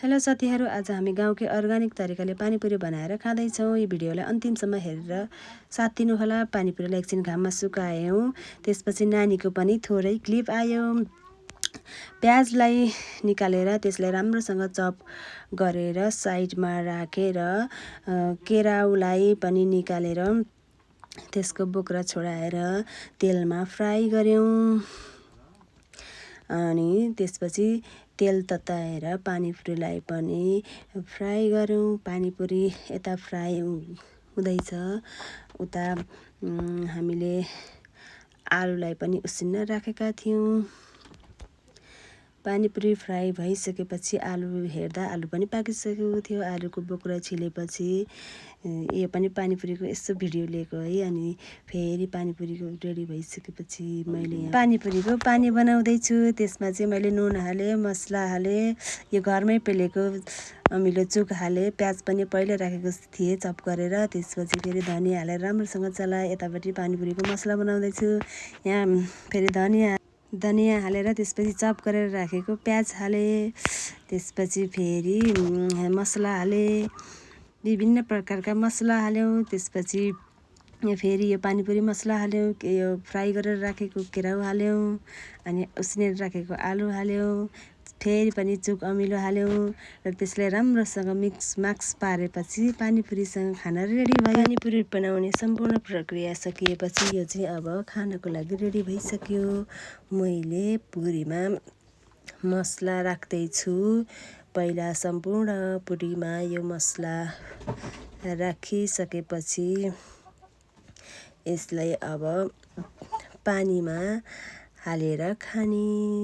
Hello साथीहरू, आज हामी गाउँकै अर्ग्यानिक तरिकाले पानीपुरी बनाएर खाँदैछौँ। यो भिडियोलाई अन्तिमसम्म हेरेर साथ दिनुहोला। पानीपुरीलाई एकछिन घाममा सुकायौँ, त्यसपछि नानीको पनि थोरै क्लिप आयो। प्याजलाई निकालेर त्यसलाई राम्रोसँग चप गरेर साइडमा राखेर केराउलाई पनि निकालेर त्यसको बोक्रा छोडाएर तेलमा फ्राई गऱ्यौँ। अनि त्यसपछि तेल तताएर पानीपुरीलाई पनि फ्राई गऱ्यौँ। पानीपुरी यता फ्राई हुँदैछ, उता हामीले आलुलाई पनि उसिन्न राखेका थियौँ। पानीपुरी फ्राई भइसकेपछि आलु हेर्दा आलु पनि पाकिसकेको थियो। आलुको बोक्रा छिलेपछि यो पनि पानीपुरीको यसो भिडियो लिएको है। अनि फेरि पानीपुरीको रेडी भइसकेपछि मैले पानीपुरीको पानी बनाउँदैछु। त्यसमा चाहिँ मैले नुन हालेँ, मसला हालेँ, यो घरमै पेलेको अमिलो चुक हालेँ। प्याज पनि पहिल्यै राखेको थिएँ चप गरेर। त्यसपछि फेरि धनियाँ हालेर राम्रोसँग चलाएँ। यतापट्टि पानीपुरीको मसला बनाउँदैछु। यहाँ फेरि धनियाँ हालेर त्यसपछि चप गरेर राखेको प्याज हालेँ। त्यसपछि फेरि मसला हालेँ, विभिन्न प्रकारका मसला हाल्यौँ। त्यसपछि फेरि यो पानीपुरी मसला हाल्यौँ, यो फ्राई गरेर राखेको केराउ हाल्यौँ, अनि उसिनेर राखेको आलु हाल्यौँ। फेरि पनि चुक अमिलो हाल्यौँ र त्यसलाई राम्रोसँग मिक्स पारेपछि पानीपुरीसँग खाना रेडी भयो। पानीपुरी बनाउने सम्पूर्ण प्रक्रिया सकिएपछि यो चाहिँ अब खानको लागि रेडी भइसक्यो। मैले पुरीमा मसला राख्दैछु। पहिला सम्पूर्ण पुरीमा यो मसला राखिसकेपछि यसलाई अब पानीमा हालेर खाने।